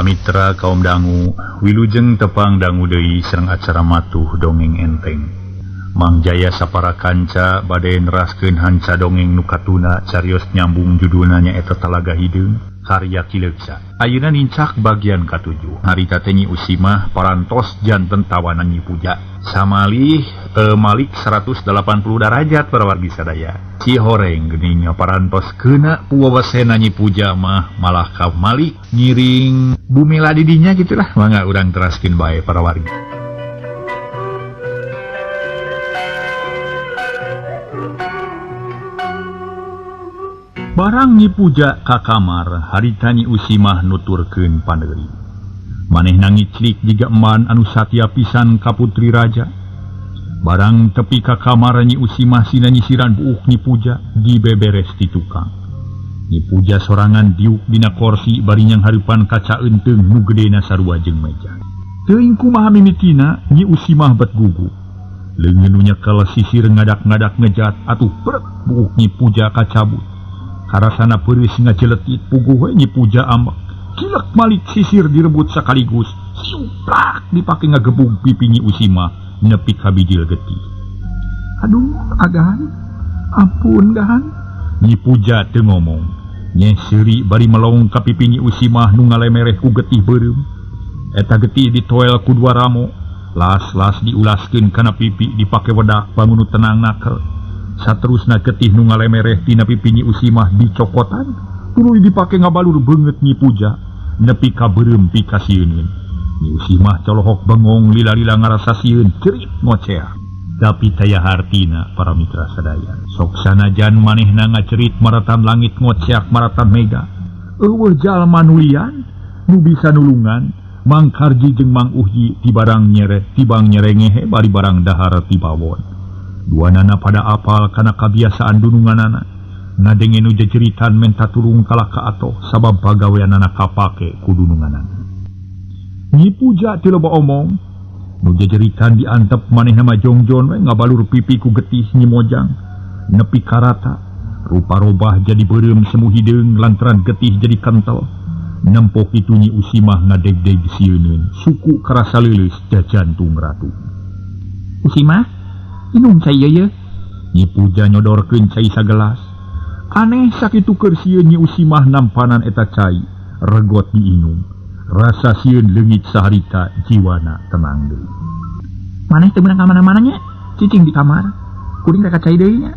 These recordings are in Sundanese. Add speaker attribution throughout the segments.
Speaker 1: Para mitra kaum dangu wilujeng tepang dangu deui sareng acara matuh dongeng enteng. Mang Jaya sapara kanca bade neraskeun hanca dongeng nu katuna carios nyambung judulna nyaeta Talaga Hideung karya Ki Leuksa. Ayeuna nincak bagian katujuh. Harita teh Nyi Usimah parantos janten tawanan Nyi Puja. Samalih malik 180 derajat para wargi sadaya. Cihoreng geuning parantos keuna puwawasena Nyi Puja mah malah ka malik ngiring bumila didinya gitulah. Mangga urang teraskeun bae para wargi. Barang Nyi Puja ka kamar harita Nyi Usimah nuturkeun paneuri. Manehna ngiclik jiga eman anu satia pisan ka putri raja. Barang tepi ka kamar Nyi Usimah sina nyisiran buuk Nyi Puja dibeberes ti tukang. Nyi Puja sorangan diuk dina korsi bari nyanghareupan kaca eunteung nu gedena sarua jeung meja. Teuing kumaha mimitina Nyi Usimah bet gugup. Leungeun nu nyekel sisir ngadak-ngadak ngejat atuh prek buuk Nyi Puja kacabut. Karasana peureus ngajeletit puguh we Nyi Puja ambek. Cilek malik sisir direbut sekaligus. Siuplak dipake ngagebug pipi Nyi Usimah nepi ka bijil getih. Aduh, agan. Ampun, gahan. Nyi Puja teu ngomong. Nye seuri bari melong ka pipi Nyi Usimah nu ngalemereh ku getih beureum. Eta getih ditoel ku dua ramo. Las-las diulaskeun kana pipi dipake wedak bangun tenang nakel. Saterusna getih nu ngalemereh tina pipi Nyi Usimah dicokotan, tuluy dipake ngabalur beungeut Nyi Puja nepi ka beureum pikasieuneun. Nyi Usimah colohok bengong lila-lila ngarasa sieun cerit ngoceh. Tapi taya hartina para mitra sadaya. Sok sanajan manehna ngacerit maratan langit ngoceak maratan mega. Eueuh jalma nulian nu bisa nulungan Mang Karji jeung Mang Uhi ti barang nyere tibang nyerengehe bari barang dahar ti bawon. Dua nana pada apal kana kabiasaan dununganana. Ngadenge nu jejeritan menta tulung kalah ka atoh sabab pagaweanana kapake ku dununganana. Nyi Puja teu loba omong, nu jejeritan diantep manehna mah jongjon we ngabalur pipi ku getih Nyi Mojang. Nepi karata, rupa robah jadi beureum semu hideung lantaran getih jadi kental. Nempo kitu Nyi Usimah ngadegdeg sieuneun, suku karasa leuleus jajantung ratu. Usimah, inum cai ieu. Nyi Puja nyodorkeun cai sagelas. Aneh sakitu keur sieun Nyi Usimah nampanan eta cai, regot diinum. Rasa sieun leungit saharita jiwana tenang deui. Maneh teu meunang ka mana-mana nya, cicing di kamar. Kuring rek ka cai deui nya.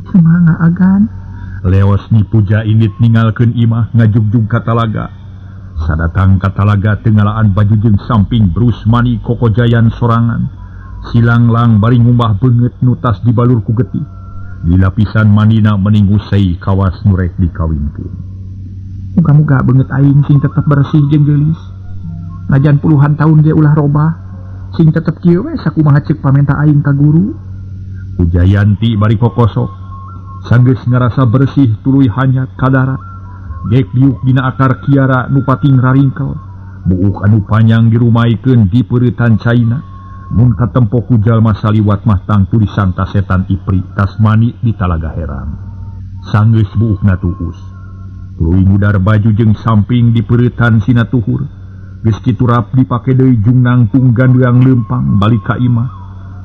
Speaker 1: Kumaha agan? Leos Nyi Puja indit ninggalkeun imah ngajugjug ka talaga. Sadatang ka talaga teu ngalaan baju jeung samping brus mani kokojayan sorangan. Silanglang bari ngumbah beungeut nu tas dibalur ku getih. Di lapisan manina meningusei kawas nu rek dikawinkeun. Muga-muga beungeut aing sing tetep bersih jeung geulis. Najan puluhan tahun ge ulah robah, sing tetep kieu we sakumaha ceuk pamenta aing ka guru. Pujayanti bari kokosok. Sanggeus ngarasa bersih tuluy hanyat kadara. Gek diuk dina akar kiara nu pating raringkel. Buuk anu panjang dirumaikeun di peureutan caina. Mun katempo ku jalma saliwat mah tangtu disangka setan ipri tasmani di talaga herang. Sanggeus buukna tuus. Tuluy ngudar baju jeung samping di peureutan sina tuhur. Geus kiturap dipake deui jung nangtung gandeang leumpang balik ka imah.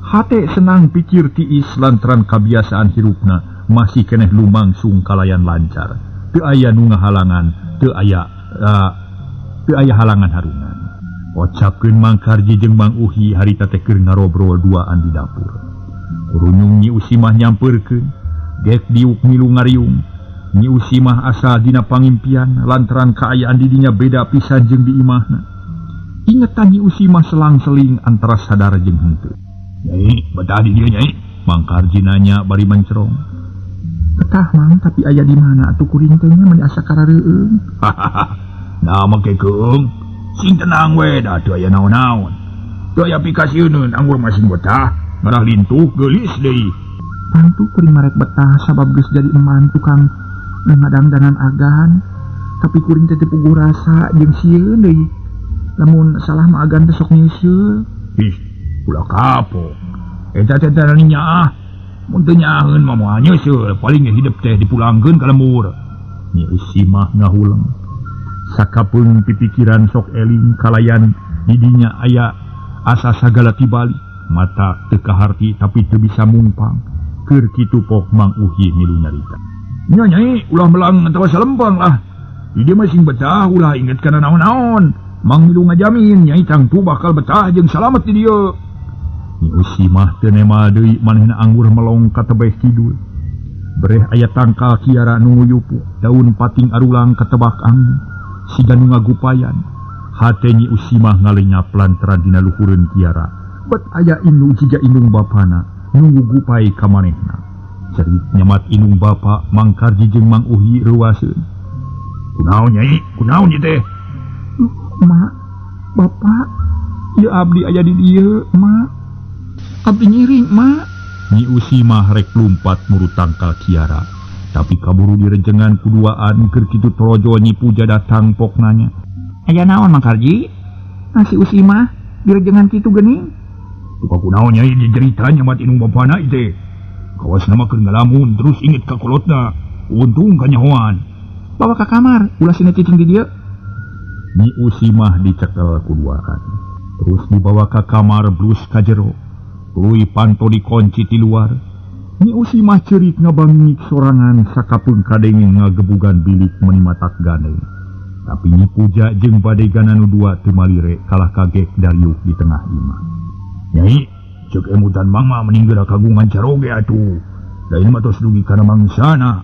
Speaker 1: Hate senang pikir tiis lantaran kabiasaan hirupna masih keneh lumangsung kalayan lancar. Teu aya nu ngahalangan, teu aya halangan harungan. Ocapkeun Mang Karji jeung Mang Uhi harita teh keur ngarobrol duaan di dapur. Kurunyung Nyi Usimah nyampeurkeun, gek diuk milu ngariung. Nyi Usimah asa dina pangimpian lantaran kaayaan di dinya beda pisan jeung di imahna. Ingetan Nyi Usimah selang-seling antara sadar jeung henteu. Nyai, betah di dieu nyai? Mang Karji nanya bari mencerong. Betah Mang, tapi aya di mana atuh kuring teh nya meni asa karareueung. Nah make keung. Sing tenang we, da teu aya naon-naon. Teu aya pikasieuneun anggur masing betah, ngarah lintuh geulis deui. Tangtu kuring marek betah sabab geus jadi eman tukang ngadangdanan agan. Tapi kuring teh teu puguh rasa jeung sieun deui. Lamun salah mah agan teh sok nyeuseul. Ih, ulah kapok. Eta teh teh nyaah. Mun teu nyaaheun mah moal nyeuseul, paling ge hidup teh dipulangkeun ka lembur. Nyi Usimah ngahuleng. Sakapeung pipikiran sok eling kalayan didinya aya asa sagala tibalik mata teu kaharti tapi teu bisa mungpang keur kitu pok Mang Uhi milu nyarita. Nya nyai ulah melang atawa salempang lah. Di dieu mah sing betah ulah inget kana naon-naon. Mang milu ngajamin nyai tangtu bakal betah jeung salamet di dieu. Nyi Usimah teu nemal deui manehna anggur melong ka tebeh kidul. Bereh aya tangkal kiara nu nguyupuk, daun pating arulang katebak angin, siga nu ngagupayan. Hate Nyi Usimah ngalenyap lantaran dina luhureun kiara. Bet aya indung jiga indung bapana nu ngugupai ka manehna. Cerit nyamat indung bapa Mang Karji jeung Mang Uhi reuaseun. Kunaon nyai? Kunaon ieu teh? Mak, bapak, ieu abdi aya di dieu, mak. Abdi nyiring, mak. Nyi Usimah rek lumpat muru tangkal kiara, tapi kaburu direjengan kuduaan keur kitu torojo Nyi Puja datang pok nanya. Aya naon Mang Karji? Nah si Usimah direjengan kitu geuning. Duka kunaon nyai dicerita nyamat indung bapana ieu teh. Kawas nama keur ngalamun terus inget ka kolotna. Untung kanyahoan. Bawa ka kamar, ulah sina cicing di dieu. Nyi Usimah dicekel kuduaan. Terus dibawa ka kamar blus ka jero. Tuluy panto dikunci ti luar. Nyi Usimah ceurik ngabangingik sorangan sakapeung kadenge ngagebugan bilik meuni matak gandeng. Tapi Nyi Puja jeung badegana nu dua teu malire kalah kagek dariuk di tengah imah. Nyai, ceuk emutan Mang mah mending geura kagungan caroge atuh. Da ieu mah tos dugi kana mangsana.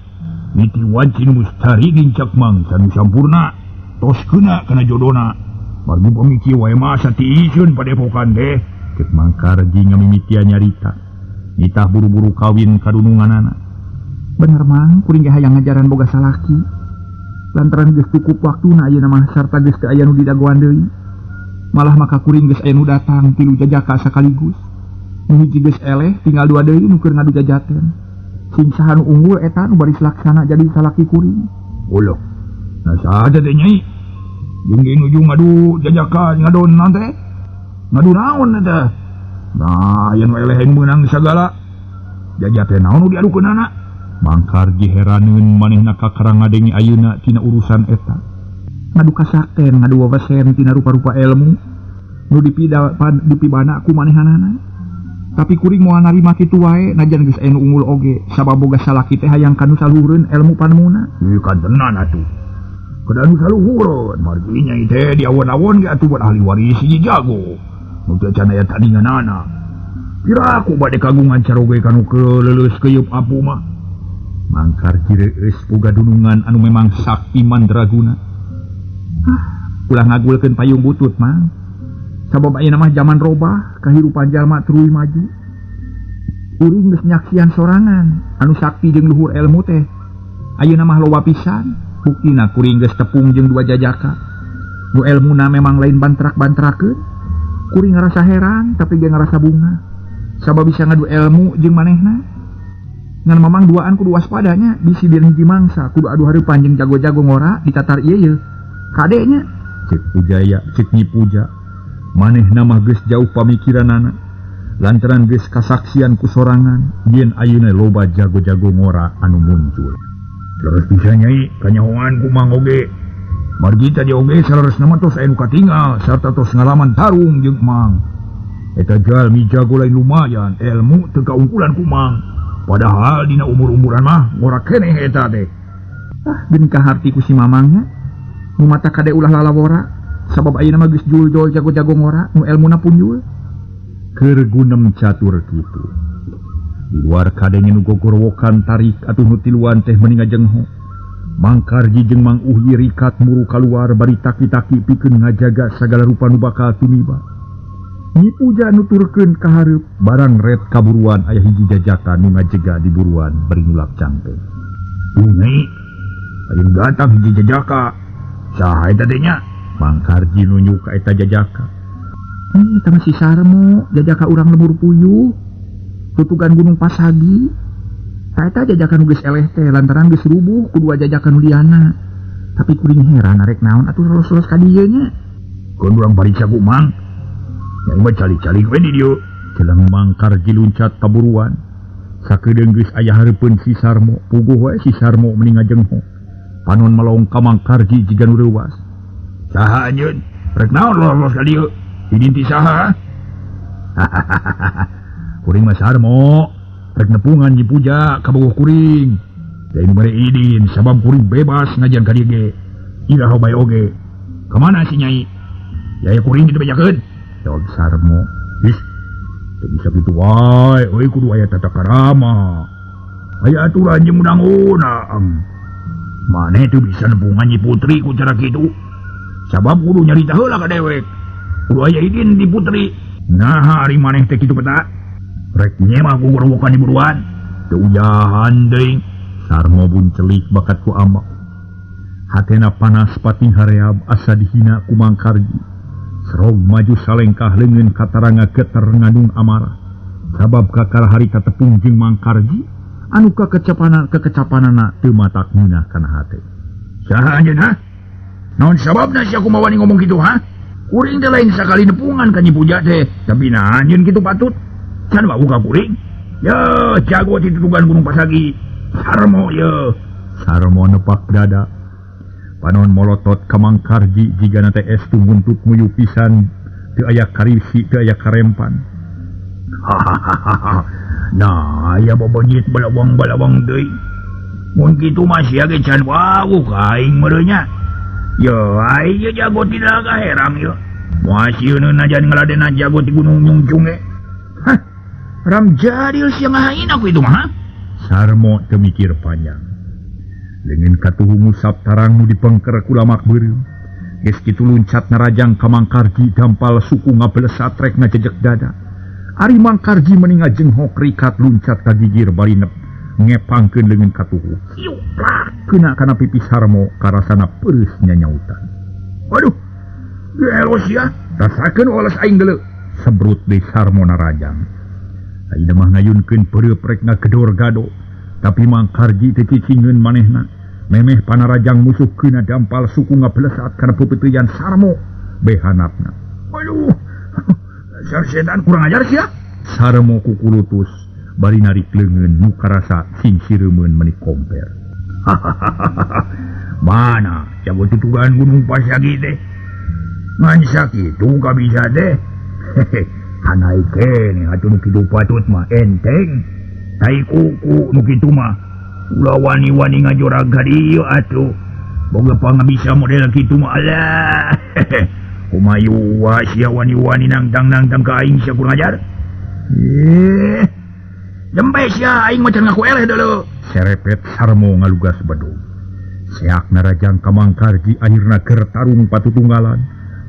Speaker 1: Niti wanci nu mustari gincak mangsa nu sampurna. Tos keuna kana jodona. Margi pamiki wae mah satiiseun padepokan teh. Cek Mang Karji ngamimitian nyarita. Nitah buru-buru kawin kadununganana. Bener Mang, kuring ge hayang ngajaran boga salaki. Lantaran geus cukup waktuna ayeuna mah sarta geus teu aya nu didagoan deui. Malah maka kuring geus aya nu datang tilu jajaka sakaligus. Nu hiji geus eleh tinggal dua deui nu keur ngadu jajaten. Sing saha nu unggul eta nu baris laksana jadi salaki kuring. Uloh. Nah saha teh nyai? Jeung ge nuju ngadu jajaka ngadon naon teh? Ngadu naon eta? Nah, aya nu eleh nu meunang sagala. Jajaten naon nu diadukeunana? Mang Karji heraneun manehna kakara ngadenge ayeuna tina urusan eta. Ngadu kasakten, ngadu wawesen tina rupa-rupa ilmu nu dipibana ku manehanana. Tapi kuring moal narima kitu wae najan geus aya nu unggul oge sabab boga salaki teh hayang kanu saluhureun ilmu panemuna. Ieu kan tenan atuh. Kada nu saluhureun margi nyai teh diawon-awon ge atuh buat ahli waris hiji jago. Nu teu can aya tandinganana. Piraku bade kagungan caroge kanu keleuleus keuyeub apu mah. Mang Karji reueus boga dunungan anu memang sakti mandraguna. Ah, ulah ngagulkeun payung butut Mang. Sabab ayeuna mah jaman robah, kahirupan jalma tuluy maju. Kuring geus nyaksian sorangan anu sakti jeung luhur ilmu teh. Ayeuna mah loba pisan, buktina kuring geus tepung jeung dua jajaka. Nu elmuna memang lain bantrak-bantrakeun. Kuring ngarasa heran tapi ge ngarasa bunga. Sabab bisa ngadu ilmu jeung manehna. Ngan mamang duaan kudu waspadanya, bisi bieu hiji mangsa kudu adu hareupan jeung jago-jago ngora ditatar ieu ye. Kade nya cek Pujaya, cek Nyi Puja. Manehna mah geus jauh pamikiranana. Lantaran geus kasaksian ku sorangan, yen ayeuna loba jago-jago ngora anu muncul. Leres bisa nyai kanyahoan ku Mang oge. Margi tadi oge saleresna mah tos aya nu katingal sarta tos ngalaman tarung jeung Mang. Eta jalmi jago lain lumayan, ilmu teu kaungkulan ku Mang. Padahal dina umur-umuran mah ngora keneh eta teh. Ah, geun kaharti ku si Mamangnya. Nu mata kade ulah lalawora, sabab ayeuna mah geus jul-jul jago-jago ngora, nu elmuna punjul. Keur gunem catur kitu. Di luar kadenge nu gogorowokan tarik atuh nu tiluan teh meni ngajengho. Mang Karji jeung Mang Uhi rikat muru kaluar bari taki-taki pikeun ngajaga sagala rupa nu bakal tumiba. Nyi Puja nuturkeun ka hareup barang ret kaburuan aya hiji jajaka nu ngajega di buruan bari nulak cangkeng. Nyai, ayeuna datang hiji jajaka. Saha eta teh nya? Mang Karji nunjuk ka eta jajaka. Ih, eta mah si Sarmo, jajaka urang lembur puyuh. Tutugan Gunung Pasagi. Ta eta jajaka nu geus eleh teh lantaran geus rubuh ku dua jajaka nu liana. Tapi kuring heran arek naon atuh lolos-lolos ka dieu nya. Keun urang pariksa ku Mang. Nyai mah calik-calik we di dieu. Celeng Mang Karji luncat kaburuan. Sakedeung geus aya hareupeun si Sarmo, puguh we si Sarmo meni ngajengho. Panon melong ka Mang Karji jiga nu reuwas. Saha anjeun? Rek naon lolos ka dieu? Idin ti saha? Kuring mah Sarmo, rek nepungan Nyi Puja ka bogoh kuring. Lain mere idin sabab kuring bebas ngajian ka dieu ge. Iraha bae oge. Ka mana si Nyai? Yaya kuring dibejakeun. Jawab Sarmo. Ih, teu bisa kitu wae, euy kudu aya tata karama. Aya aturan jeung undang-undang. Maneh teu bisa nepungan Nyi Putri ku cara kitu. Sabab kudu nyarita heula ka dewek. Kudu aya idin di Putri. Naha ari maneh teh kitu peta? Rek nyema ku gorowokan di buruan. Teu ujahan deui. Sarmo buncelik bakat ku ambek. Hatena panas pating hareab asa dihina ku Mang Karji. Serog maju salengkah leungeun kataranga geter ngandung amarah. Sabab kakara harita tepung jeung Mang Karji anu kekecapanana teu matak ngeunah kana hate. Saha anjeun ha? Naon sababna sia kumaha wani ngomong kitu ha? Kuring teh lain sakali nepungan ka Nyi Puja teh, tapi nah anjeun kitu patut. Can wawuh ka kuring. Ye, jago ti tutugan Gunung Pasagi. Sarmo ye. Sarmo nepak dada. Panon molotot ka Mang Karji jigana teh es tungguntut nguyu pisan teu aya karisi teu aya karempan. Hahaha. Nah, aya bobonyit balawang-balawang deui. Mun kitu mah sia ge can wawuh ka aing meureun nya. Ye, aing ye jago ti Dalaga Herang ye. Moal sieun najan ngaladena jago ti Gunung Nyungcung ge. Hah. Ram jadil sia ngahain aku itu mah. Ha? Sarmo teu mikir panjang. Leungeun katuhu ngusap tarang nu dipengker ku lamak beureum. Geus kitu luncat narajang ka Mang Karji dampal suku ngabelesat rek ngajejek dada. Ari Mang Karji meni ngajenghok rikat luncat ka gigir bari ngepangkeun leungeun katuhu. Hiup plak kena kana pipi Sarmo karasana peureus nyanyautan. Aduh, gelo sia, rasakeun oles aing geuleuh. Sebrut deui Sarmo narajang. Ayeuna mah ngayunkeun peureup rek ngagedor gado. Tapi Mang Karji teu cicingeun manehna. Memeh panarajang musuh keuna dampal suku ngabelesat kana peupeuteuyan Sarmo behanapna. Aduh, dasar setan kurang ajar sia. Sarmo kukulutus bari narik leungeun nu karasa singsireumeuan meuni komper. Mana jago tutugan Gunung Pasagi teh? Ngan sakitu kabisa teh. Hanai keneh atuh nu kitu patut mah enteng. Tai kuku nu kitu mah ulah wani-wani ngajorag ka dieu atuh. Boga pangabisa model kitu mah alah. Kumayu wa sia wani-wani nangtang-nangtang ka aing sia kurang ajar. Eh. Jempe sia aing mah can ngaku eleh deuleu. Serepet Sarmo ngalugas bedug. Seak narajang ka Mang Karji akhirna keur tarung patutunggalan.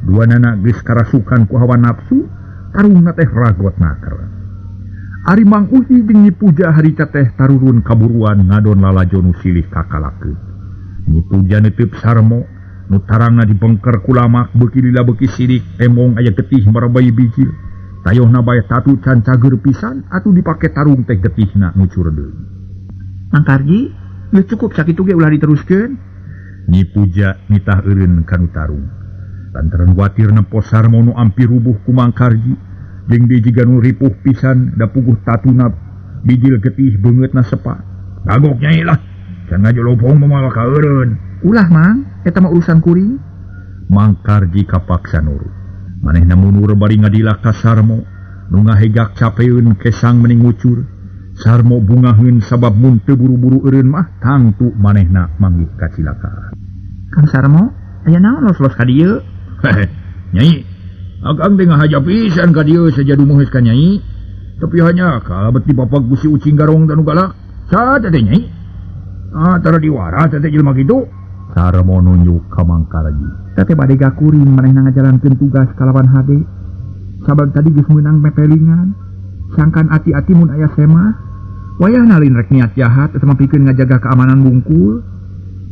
Speaker 1: Duanana geus karasukan ku hawa nafsu, tarungna teh ragot naker. Ari Mang Uhi jeung Nyi Puja harita teh tarurun kaburuan ngadon lalajo nu silih kakalakeun. Nyi Puja neuteub Sarmo nu tarangna dibengker ku lamak beuki lila beuki sirik emong aya getih marabai bijil. Tayohna bae tatu can cager pisan atuh dipake tarung teh getihna ngucur deui. Mang Karji, geus cukup sakitu ge ulah diteruskeun. Nyi Puja nitah eureun ka nu tarung. Lantaran watir nempo Sarmo nu ampi rubuh ku Mang Karji, jeung deui jiga nu ripuh pisan da puguh tatuna bijil getih beungeutna sepa. Kagok Nyai lah, can ngajolopong moal ka eureun. Ulah Mang, eta mah urusan kuring. Mang Karji kapaksa nurut. Manehna mundur bari ngadilak ka Sarmo, nu ngahegak capeun kesang meni ngucur. Sarmo bungaheun sabab mun teu buru-buru eureun mah tangtu manehna manggih kacilakaan. Kang Sarmo, aya naon los-los ka dieu? Nyai, akang teh ngahaja pisan ka dieu saja dumuheus ka Nyai. Tapi hanya kalebet di bapak gusi ucing garong tanu galak. Saha teh Nyai? Ah, tara diwara teh jelema kitu. Sarmo nunjuk ka Mang Karji. Teh bade gakuring manehna ngajalankeun tugas kalawan hade. Sabab tadi geus meunang mepelingan. Sangkan ati-ati mun aya semah. Wayahna lain rek niat jahat eta mah pikeun ngajaga keamanan bungkul.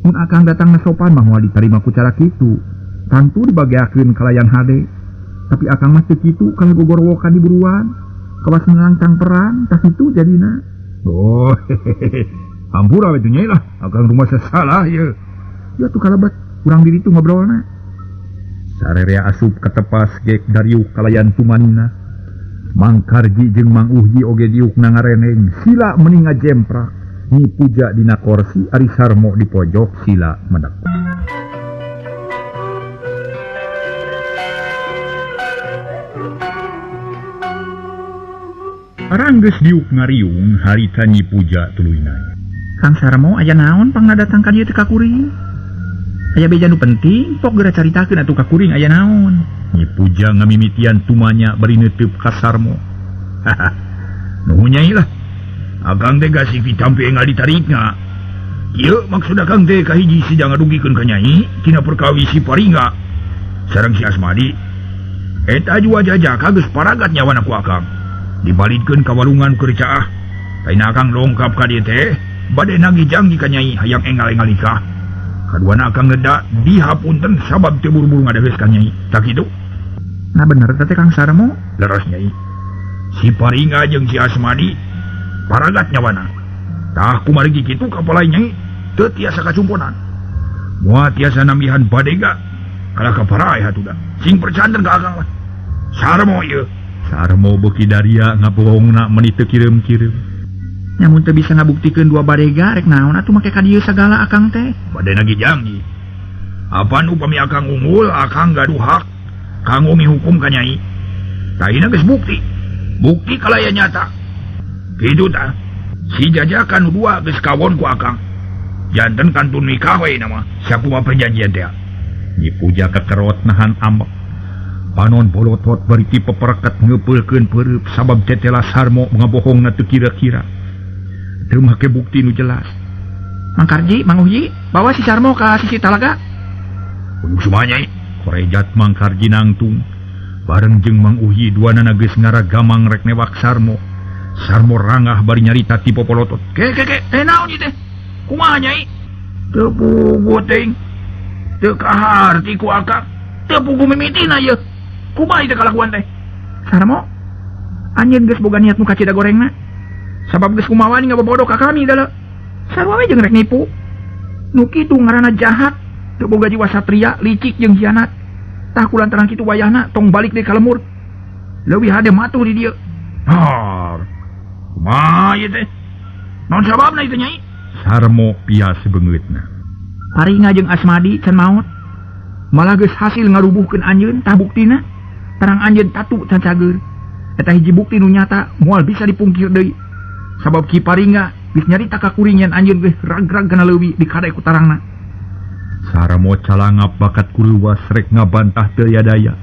Speaker 1: Mun akang datang na sopan mah moal ditarima ku cara kitu. Tangtu dibageakeun kalayan hade. Tapi akang mah teu kitu kana gogorowokan di buruan. Kawas nangtang perang tah kitu jadina. Oh, hampura we teh Nyai lah, akang rumah salah ye. Ya tuh kalabat urang diri tuh ngobrolna. Sarerea asup katepas gek dariuk kalayan tumanina. Mang Karji jeung Mang Uhi oge diuk na ngareneng sila meni ngajemprak. Nyi Puja dina korsi ari Sarmo di pojok sila menek. Barang geus diuk ngariung harita Nyi Puja tuluy nanya.
Speaker 2: Kang Sarmo aya naon pangna datang ka dieu teh ka kuring? Aya beja nu penting, pok geura caritakeun atuh ka kuring aya naon.
Speaker 1: Nyi Puja ngamimitian tumanya bari neuteub ka Sarmo. Nuhun Nyai lah. Akang teh gasih ditampi engal ditarikna. Ieu maksud akang teh kahiji sejang ngadugikeun ka Nyai tina perkawis si Paringga sareng si Asmadi. Eta jua jajaka geus paragat nyawana ku akang. Dibalikeun ka walungan keur caah. Taina akang dongkap ka dieu teh bade nagih janji ka Nyai hayang engal-engal nikah. Kaduana akang ngeda dihapunten sabab teu buru-buru ngadeuheus ka Nyai. Tak kitu?
Speaker 2: Nah bener teh Kang Sarmo.
Speaker 1: Leres Nyai. Si Paringga jeung si Asmadi paragat nyawana. Tah kumargi kitu kapalai Nyai teu tiasa kacumponan. Moal tiasa nambihan badega kalah ka paraeh atuda. Sing percanten ka akang lah. Sarmo ieu. Sarmo beuki daria ngabohongna meuni teu kireum-kireum.
Speaker 2: Nyamun teu bisa ngabuktikeun dua badega rek naon atuh make ka dieu sagala akang teh.
Speaker 1: Bade nagih janji. Apan upami akang unggul akang gaduh hak kanggo ngihukum ka Nyai. Taina geus bukti. Bukti kalaya nyata. Kitu tah. Si jajakan nu dua geus kawon ku akang. Janten kantun nikah we nama sakumaha perjanjian teh. Nyi Puja kekerot nahan ambek. Panon bolotot bari ti pepereket ngeupeulkeun peureub sabab tetela Sarmo ngabohongna teu kira-kira. Teu make bukti nu jelas.
Speaker 2: Mang Karji, Mang Uyi, bawa si Sarmo ka sisi talaga.
Speaker 1: Kudu kumaha Nyai? Korejat Mang Karji nangtung. Bareng jeung Mang Uyi duanana geus ngaragamang rek newak Sarmo. Sarmo rangah bari nyarita ti popolotot. Ke ke ke, teh naon ieu teh? Kumaha Nyai? Teu puguh teuing. Teu kaharti ku akang. Teu puguh mimitina ieu. Kumaha ieu teh kalakuan teh?
Speaker 2: Sarmo, anjeun geus boga niat nu kacida gorengna. Sabab geus kumaha wani ngabobodo ka kami dale. Sarua we jeung rek nipu. Nu kitu ngaranna jahat, teu boga jiwa satria, licik jeung hianat. Tah kulantaran kitu wayahna tong balik deui ka lemur. Leuwih hade matuh di dieu.
Speaker 1: Har. Kumaha ieu teh? Naon sababna ieu teh Nyai? Sarmo pias beungeutna.
Speaker 2: Paringa jeung Asmadi can maot. Malah geus hasil ngarubuhkeun anjeun tah buktina. Tarang anjeun tatu can cager. Eta hiji bukti nu nyata moal bisa dipungkir deui. Sabab Ki Paringga geus nyarita ka kuring yen anjeun geus rag-rag kana leuwi dikade ku tarangna.
Speaker 1: Sarmo calangap bakat kuruwas rek ngabantah teu daya.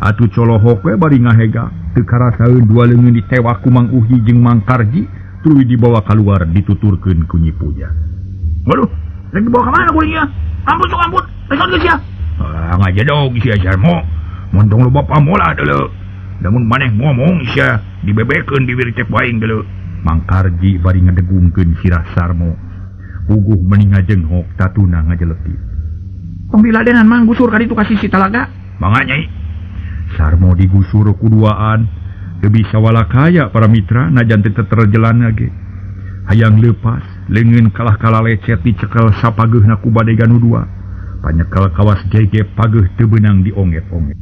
Speaker 1: Atuh colohok we bari ngahega. Teu karasaeun dua leungeun ditewak ku Mang Uhi jeung Mang Karji tuluy dibawa kaluar dituturkeun ku Nyi Puja. Waduh, rek dibawa ka mana kuring ieu? Ampun sok ampun, besok geus sia. Ah, ngajedog sia Sarmo. Montong loba pamola deuleu. Lamun maneh ngomong sia dibebekeun bibir cek waing deuleu. Mang Karji bari ngedegungkeun sirah Sarmo. Puguh meni ngajenghok tatuna ngajeleti.
Speaker 2: Tong diladenan Mang gusur ka ditu ka sisi talaga.
Speaker 1: Mangga Nyai. Sarmo digusur ku duaan. Teu bisa walakaya para mitra najan teu terjelan ge. Hayang leupas, leungeun kalah kalalecet dicekel sapageuhna ku badega nu dua. Panyekel kawas gege pageuh teu beunang dionget-onget.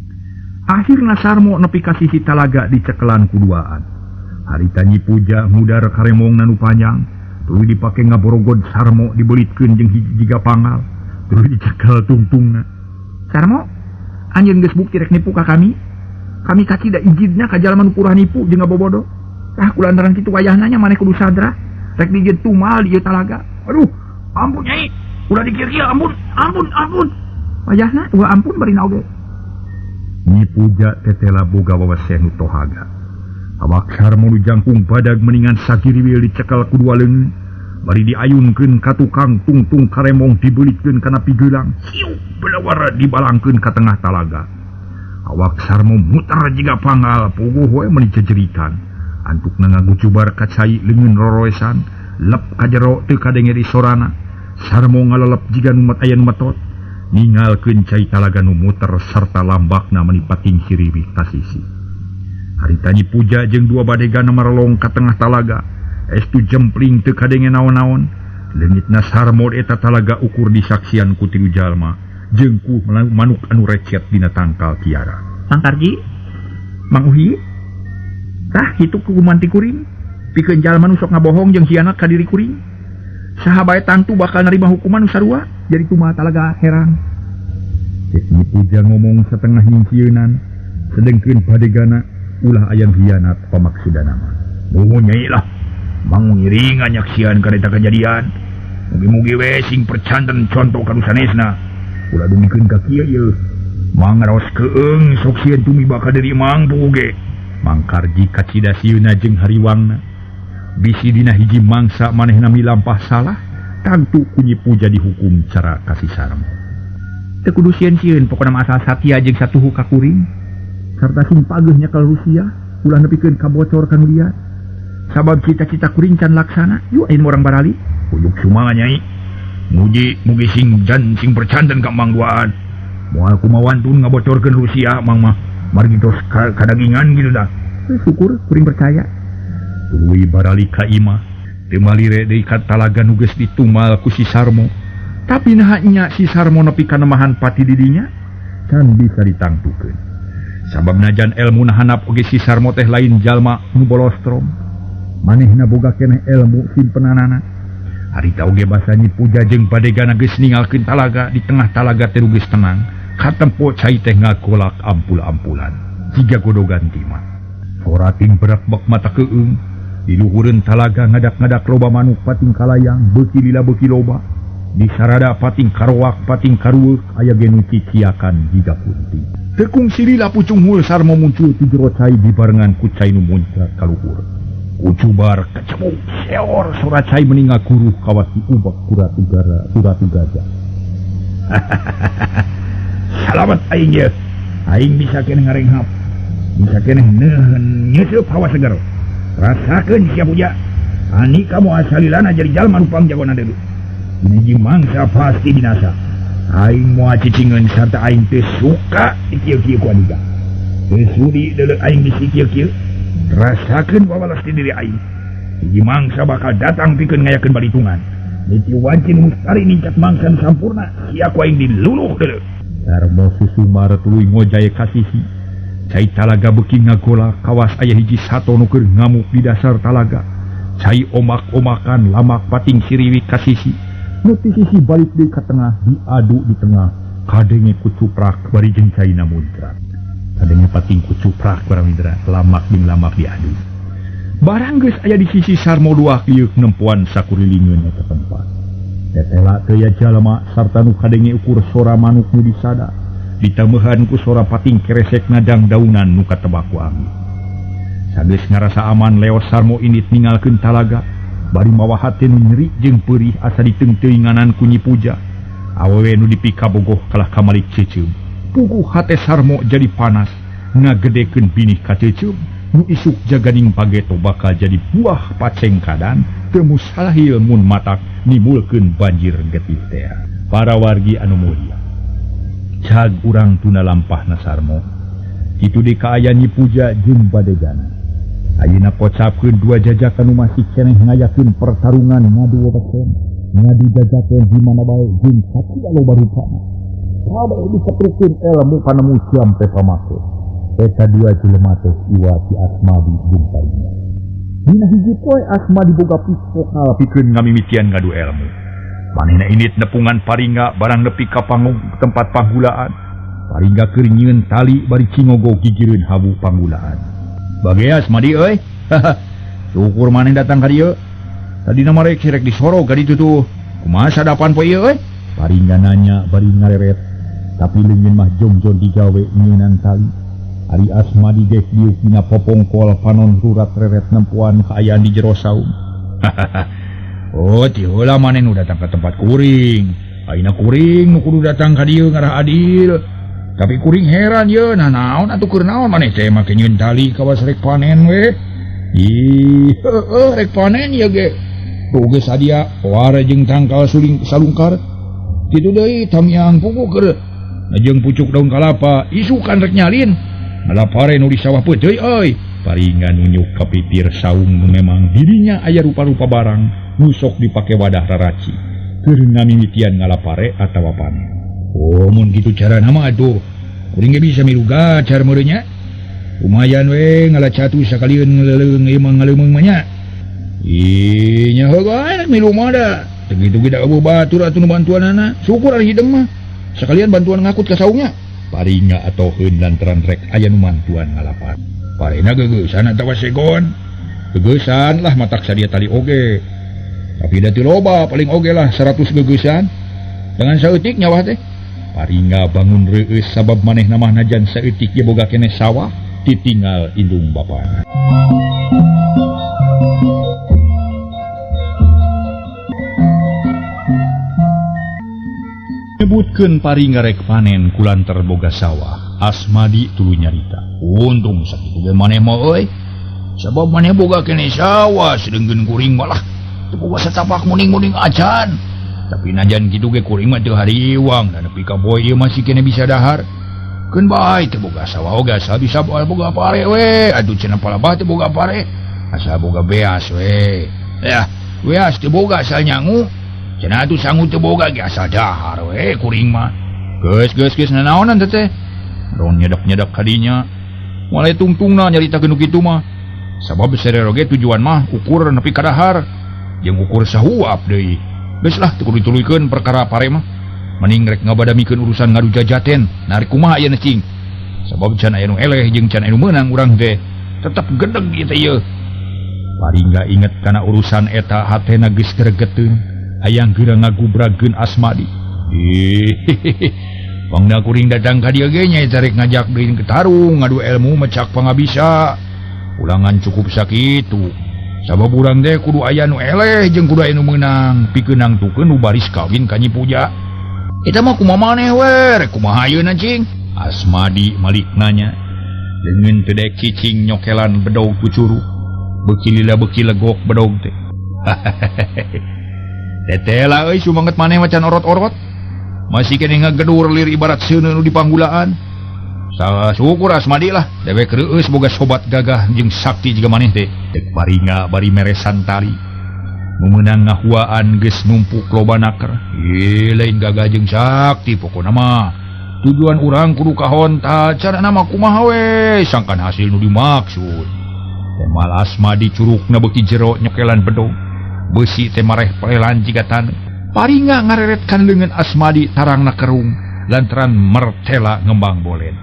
Speaker 1: Akhirna Sarmo nepi ka sisi talaga dicekelan ku duaan. Harita Nyi Puja ngudar karemongna nu panjang, tuluy dipake ngaborogod Sarmo dibelitkeun jeung hiji jiga pangal, tuluy dicekel tungtungna.
Speaker 2: Sarmo, anjeun geus bukti rek nipu ka kami. Kami kacida ijidna ka jalma nu purah nipu jeung ngabobodo. Tah kulantaran kitu wayahna nya maneh kudu sadra, rek dijieun tumal di ieu talaga.
Speaker 1: Aduh, ampun Nyai, ulah dikir-kir, ampun, ampun, ampun.
Speaker 2: Wayahna ulah ampun barina oge.
Speaker 1: Nyi Puja tetela boga wawaseh nu tohaga. Awak Sarmo nu jangkung badag meningan sagiriwil dicekel ku dua leungeun, bari diayunkeun ka tukang tungtung karemong dibelitkeun kana pigelang, siup belawara dibalangkeun ka tengah talaga. Awak Sarmo muter jiga pangal, puguh we meuni jejeritan. Antukna ngagucubar ka cai leungeun roroesan, lep ka jero teu kadenge di sorana. Sarmo ngalelep jiga nu aya nu metot, ningalkeun cai talaga nu muter sarta lambakna meuni pating siriwih ka sisi. Harita Nyi Puja jeung dua badegana marelong ka tengah talaga. Estu jempling teu kadenge naon-naon. Leungitna Sarmo eta talaga ukur disaksian ku tilu jalma jeung ku manuk anu recet dina tangkal kiara.
Speaker 2: Mang Karji, Mang Uhi, tah kitu kukuman ti kuring. Pikeun jalma nu sok ngabohong jeung hianat ka diri kuring. Saha bae tangtu bakal narima hukuman nu sarua, jadi kumaha talaga herang.
Speaker 1: Cek Nyi Puja ngomong setengah nyingsieunan, sedengkeun badegana ulah ayam hianat pamaksudana mah.
Speaker 2: Muhun nyai lah. Mang ngiringan nyaksian kana eta kajadian. Mugi-mugi we sing percanten contoh ka nu sanesna. Ulah dumikeun ka kieu ieu. Mang raos keung sok sieun tumiba ka diri Mang puguh ge.
Speaker 1: Mang Karji kacida sieuna jeung hariwangna. Bisi dina hiji mangsa manehna milampah salah, tangtu ku Nyi Puja dihukum cara ka si Sarmo.
Speaker 2: Teu kudu sieun-sieun pokona mah asal satia jeung satuhu ka kuring. Sarta sing pageuh nyekel Rusia, ulah nepikeun kabocor ka nu liar. Sabab cita-cita kuring can laksana, yuk ayeuna urang barali. Uyuk sumangat nyai. Mugi mugi sing jan sing percanten ka Mang duaan. Moal kumaha wantun ngabocorkeun Rusia Mang mah. Margi tos kadagingan gitu dah. Syukur kuring percaya.
Speaker 1: Tuluy barali ka imah, teu malire deui ka talaga nu geus ditumal ku si Sarmo. Tapi naha nya si Sarmo nepi ka nemahan pati didinya can bisa ditangtukeun. Sabab najan elmu nahanap oge si Sarmo teh lain jalma nu bolostrom. Manehna boga keneh elmu simpenanana. Harita oge basa Nyi Puja jeung badegana geus ningalkeun talaga, di tengah talaga teh geus tenang. Katempo cai teh ngagolak ampul-ampulan jiga godogan timah. Sorating berak-bek mata keung. Di luhureun talaga ngadak-ngadak loba manuk pating kalayang, beuki lila beuki loba. Di sarada pating karoak pating karueuk aya ge nu ciciakan jiga kunti. Teu kungsi lila pucunghul Sarmo muncul ti jero cai dibarengan ku cai nu muncrat ka luhur. Kucubar kecebuk seor sora cai meni ngaguruh kawas diubek ku Ratu Gara, Ratu Gajah.
Speaker 2: Salamet aing ye. Aing bisa keneh ngarenghap. Bisa keneh neuheun nyeuseub hawa seger. Rasakeun sia Puja. Ani kamu asalilana jadi jalma nu pangjagona deui. Hiji mangsa pasti binasa. Aing moal cicingeun sarta aing teu suka dikieu-kieu ku Andika. Teu sudi deuleu aing bisi kieu-kieu. Rasakeun wawalas ti diri aing. Hiji mangsa bakal datang pikeun ngayakeun balitungan. Niti wanci nu mustari ningkat mangsa nu sampurna, sia ku aing diluluh deuleu.
Speaker 1: Sarmo susumar tuluy ngojay ka sisi. Cai talaga beuki ngagolak kawas aya hiji sato nu keur ngamuk di dasar talaga. Cai omak-omakan lamak pating siriwik ka sisi. Nu ti sisi balik deui ka tengah diadu di tengah. Kadenge kucuprak bari jeung caina muncrat. Kadenge pating kucuprak barang indra lamak jeung lamak diadu. Barang geus aya di sisi Sarmo dua liuk nempoan sakurilingeun eta tempat. Tetela teu aya jalma sarta nu kadenge ukur sora manuk nu disada. Ditambahan ku sora pating keresek nadang daunan nu katebak ku angin. Sageus ngarasa aman leos Sarmo indit ningalkeun talaga, bari mawa hate nu nyeri jeung peurih asa diteungteuinganan ku Nyi Puja. Awewe nu dipikabogoh kalah kamalik ceuceum. Puguh hate Sarmo jadi panas, ngagedekeun binih ka ceuceum. Nu isuk jaganing pageto bakal jadi buah pacengkadan, teu mustahil mun matak nimulkeun banjir getih teh. Para wargi anu mulia, cag urang tuna lampahna Sarmo. Kitu deui kaayaan Nyi Puja jeung badegana. Ayeuna kocapkeun dua jajakan nu masih keneh ngayakeun pertarungan ngadu weweken, ngadu jajakan di mana bae jeung sakieu loba rupana. Kabeh disetrukkeun elmu panemu sampe pamake. Eta dua jelema teh Iwa si Asmadi jeung Paringa. Dina hiji poe Asmadi boga pispokal pikeun ngamimitian ngadu elmu. Manehna indit nepungan Paringa barang nepi ka panggung tempat panggulaan. Paringa keur nyieun tali bari cingogo gigireun habu panggulaan. Bagea Asmadi euy. Syukur maneh datang ka dieu. Tadina mah rek rek disoro ka ditu tuh. Kumaha sadapan poe ieu euy? Paringa nanya bari ngareret. Tapi leungeun mah jongjon digawe nyeunan tali. Ari Asmadi geus diuk dina popongkol panon rurat reret nempoan kaayaan di jero saung. Oh, ti heula maneh nu datang ka tempat kuring. Ayeuna kuring nu kudu datang ka dieu ngarah adil. Tapi kuring heran ye, nah naon atuh keur naon maneh teh make nyieun tali kawas rek panen we. Ih, heueuh rek panen ieu ge. Tuh geus sadia wara jeung tangkal suling salungkar. Kitu deui tamiang puguh keur jeung pucuk daun kalapa, isukan rek nyalin. Ngalapare nu di sawah peuteui euy. Paringa nunjuk ka pipir saung nu memang dirinya aya rupa-rupa barang nu sok dipake wadah raraci. Keur ngamimitian ngalapare atawa panen. Oh, mun kitu carana mah atuh. Kuring ge bisa milu gacar meureun nya. Lumayan we ngala catu sakalieun ngaleuleung ieu mah ngaleumeng mah nya. Ih, nya heuh bae milu mah da. Teu kitu ge da eueuh batur atuh nu bantuanana. Syukur ari hideng mah. Sakalian bantuan ngakut ka saungnya. Paringa atoheun lantaran rek aya nu mantuan ngalapar. Parena geugeusan atawa segon.
Speaker 2: Geugeusan lah matak sadia tali oge. Tapi da teu loba paling oge lah 100 geugeusan. Dengan saeutik nyawa teh. Paringga bangun reueus sabab manehna mah najan saeutik ge boga keneh sawah ditinggal indung bapana. Nyebutkeun Paringga rek panen kulantar boga sawah. Asmadi tuluy nyarita. Untung sakitu ge maneh mah euy. Sabab maneh boga keneh sawah sedengkeun kuring malah teu boga satapak muning-muning acan. Tapi najan kitu ge kuring mah teu hariwang da nepi ka boy ieu masih keneh bisa dahar. Keun bae teu boga sawah oge asal bisa boga pare we. Aduh cenah palabah teu boga pare. Asal boga beas we. Yah, beas teu boga asal nyangu. Cenah atuh sangu teu boga ge asal dahar we kuring mah. Geus geus geus nanaonan teh teh. Ron nyedak-nyedak kadinya. Mulai tungtungna nyaritakeun nu kitu mah. Sabab serero ge tujuan mah ukur nepi ka dahar. Jeung ukur sahuap deui. Geus lah teu kudu dituluykeun perkara pare mah. Mending rek ngabadamikeun urusan ngadu jajaten. Narik kumaha ayeuna cing. Sabab can aya nu eleh jeung can aya nu meunang urang teh. Tetep gedeg ieu teh ieu. Paringga inget kana urusan eta hatena geus gregeteun. Hayang geura ngagubrageun Asmadi. Pangna kuring datang ka dieu ge nyaeta rek ngajak deui ke tarung ngadu ilmu mecak pangabisa. Ulangan cukup sakitu. Sabab urang teh kudu aya nu eleh jeung kudu aya nu meunang pikeun nangtukeun nu baris kawin ka Nyi Puja. Eta mah kumaha maneh we rek kumaha ayeuna cing? Asmadi malik nanya. Leungeun teu daek cicing nyokelan bedog ku curug. Beuki lila beuki legok bedog teh. Teteh lah euy sumanget maneh macan orot-orot. Masih keneh ngagedur lir ibarat seuneu nu dipanggulaan. Salah syukur Asmadi lah, dewek reueus boga sobat gagah jeung sakti jiga maneh teh. Dek Paringga bari meresan tali. Meunang ngahuaan geus numpuk loba naker. Ih, lain gagah jeung sakti pokona mah. Tujuan urang kudu kahonta, carana mah kumaha we, sangkan hasil nu dimaksud. Temal Asmadi curugna beuki jero nyokelan bedog. Beusi teh mareh prelan jiga taneuh. Paringga ngareretkan leungeun Asmadi tarangna kerung lantaran mertela ngembang bolen.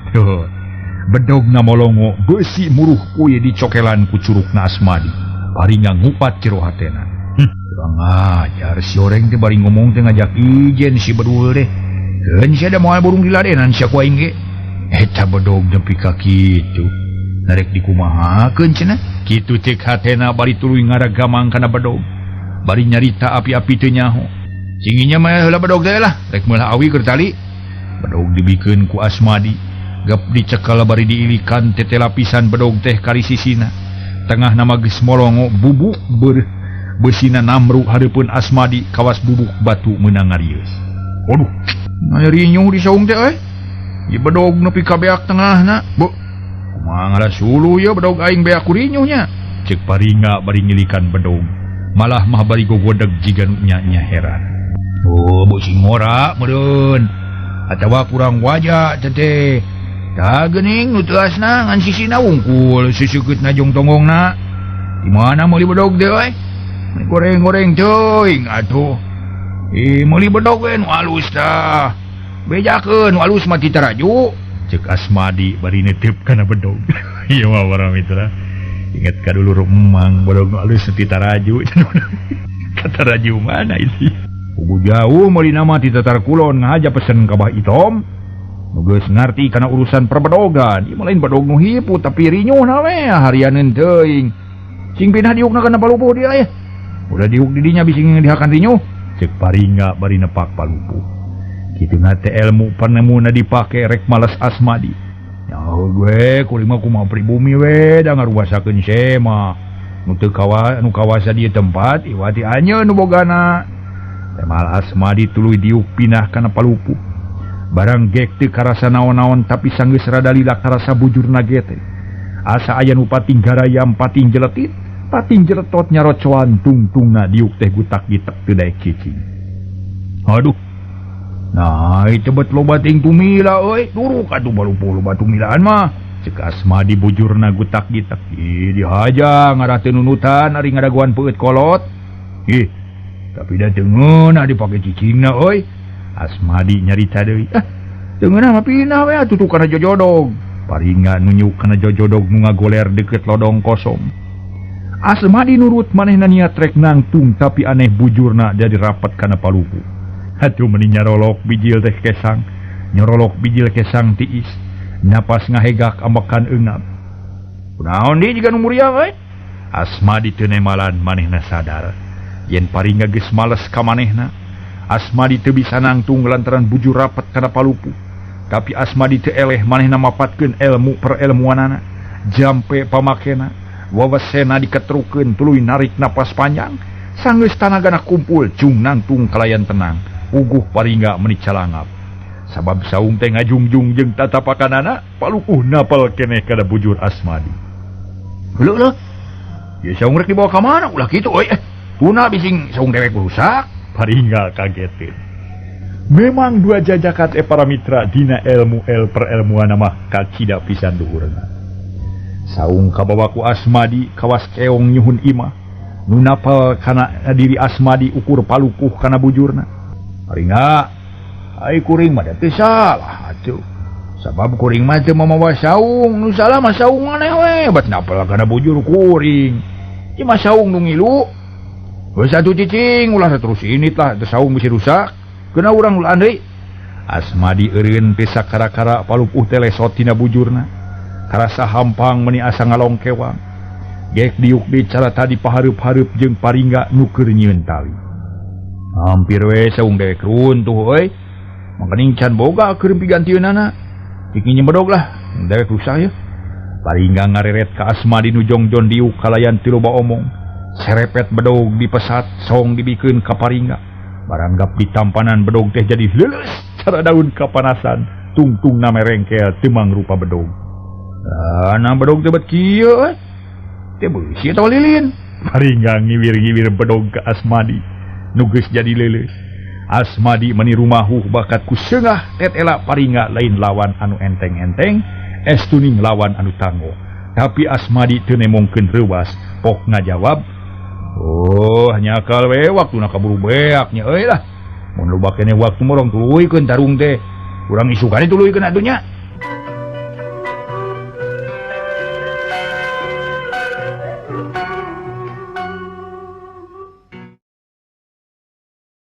Speaker 2: Bedogna molongo beusi muruh kuy dicokelan ku curugna Asmadi. Paringga ngupat jero hatena. Kurang ajar si oreng teh bari ngomong teh ngajak ijen si bedul teh. Keun sia da moal burung diladenan sia ku aing ge. Eta bedog nepi ka kitu. Narek dikumahakeun cenah. Kitu ceuk hatena bari tuluy ngaragamang kana bedog. Bari nyarita api-api teu nyaho. Cinginya mah heula bedog teh lah, rek meulah awi keur tali. Bedog dibikeun ku Asmadi. Gep dicekal bari diilikan tete lapisan bedog teh karisisina. Tengah nama geus molongo bubuk beureut. Besina namru hareupeun Asmadi kawas bubuk batu meunang ngarieus. Waduh, ngarinyuh di saung teh euy. Ieu bedog nepi ka beak tengahna. Beuh, kumaha ngarasuluh ieu bedog aing beak ku rinyuh nya. Ceuk Paringga bari ngilikan bedog. Malah mah bari gogodeg jiga nu nya-nya heran. Oh, beusi ngora meureun. Atawa kurang wajah teh. Tah geuning nu teuasna ngan sisina wungkul siseukeutna jong tonggongna. Di mana meuli bedog teh euy? Goreng-goreng teuing atuh. Meuli bedog we nu alus tah. Bejakeun nu alus mah ti taraju. Ceuk Asmadi bari netep kana bedog. Ieu mah para mitra. Ingat ka dulur emang bedog nu alus ti taraju. Ka taraju mana ini? Kubu jauh meuli nama ti Tatar Kulon ngahaja pesen ka Bah Itom. Nu geus ngarti kana urusan perbedogan. Ieu mah lain bedog nu hipu tapi rinyuhna we harianeun teuing. Cing pindah diukna kana palupuh dia ya. Udah diuk didinya bisi dihakan rinyuh. Ceuk Paringga bari nepak palupuh. Kitu na teh ilmu panemuna dipake rek males Asmadi. Nyaho gue kuring mah kumaha pribumi we da ngaruasakeun sema. Nu teu kawa nu kawasa di tempat iwati anjeun nu bogana. Temal Asmadi tuluy diuk pindah kana palupuh. Barang gek teu karasa naon-naon tapi sanggeus rada lila karasa bujurna ge teh. Asa aya nu pating garayam pating jeletit. Pating jeletot nyarocoan tungtungna diuk teh gutak gitek teu daek cicing. Aduh. Nah, itu bet loba ting tumila euy. Duruk atuh balupuh loba tumilaan mah. Ceuk Asmadi bujurna gutak gitek. Ih, dihaja ngarah teu nunutan ari ngadaguan peueut kolot. Ih, tapi da teu ngeunah dipake cicingna euy. Asmadi nyarita deui. Ah, teu ngeunah mah pindah we atuh kana jojodog. Paringga nunjuk kana jojodog nu ngagoler deukeut lodong kosong.
Speaker 1: Asmadi nurut manehna niat rek nangtung tapi aneh bujurna jadi rapat kana palupu. Atuh meni nyarolok bijil teh kesang, nyorolok bijil kesang tiis, napas ngahegak ambekan eungap. Kunaon deui jiga nu muriang euy? Asmadi teu nemalan manehna sadar yen Paringga geus males ka manehna. Asmadi teu bisa nangtung lantaran bujur rapat kana palupu. Tapi Asmadi teu eleh manehna mapatkeun ilmu perelmuanana, jampe pamakena, wawasena diketrukeun tuluy narik napas panjang, sanggeus tanagana kumpul cung nangtung kalayan tenang. Uguh Paringga meni calangap. Sabab saung teh ngajungjung jeung tatapakanana, palupuh napal keneh kana bujur Asmadi.
Speaker 2: Leuh leuh. Ya saung rek dibawa ka mana ulah kitu euy. Tuna bising saung dewek rusak.
Speaker 1: Paringga kagetin. Memang dua jajakat para mitra dina ilmu el perelmuan mah kacida pisan duhurna. Saung kabawa ku Asmadi kawas keong nyuhun imah. Nu napal kana diri Asmadi ukur palupuh kana bujurna.
Speaker 2: Paringga, ai kuring mah teu salah atuh. Sabab kuring mah teu mamawa saung, nu salah mah saung maneh we, bat napal kana bujur kuring. Ieu mah saung nu ngilu. Geus atuh cicing ulah terus init lah, teu saung bisi rusak. Kena urang ulah deui.
Speaker 1: Asmadi eureun teh sakara-kara palupuh teh lesot tina bujurna. Karasa hampang meni asa ngalongkewang. Gek diuk deui cara tadi pahareup-hareup jeung Paringga nu keur nyieun tali.
Speaker 2: Hampir we saung dewek runtuh euy. Mangkaning can boga keur pigantieunana. Cik nyebedog lah, dewek rusak ye.
Speaker 1: Paringga ngareret ka Asmadi nu jongjon diuk kalayan teu loba omong. Serepet bedog dipesat, song dibikeun ka Paringga. Baranggap ditampanan bedog teh jadi leuleus cara daun kapanasan, tungtungna merengkel teu mangrupa bedog.
Speaker 2: Ah, na bedog teh bet kieu euy. Teh beusi atawa lilin?
Speaker 1: Paringga ngiwir-ngiwir bedog ka Asmadi nu geus jadi leuleus. Asmadi meni rumahuh bakat ku seungah tetela Paringga lain lawan anu enteng-enteng, estuning lawan anu tanggo. Tapi Asmadi teu nemongkeun reuwas, pok ngajawab,
Speaker 2: "Oh, nyakal we waktuna kaburu beak nya euy lah. Mun loba keneh waktu morong tuluykeun tarung teh. Urang isukane tuluykeun atuh nya."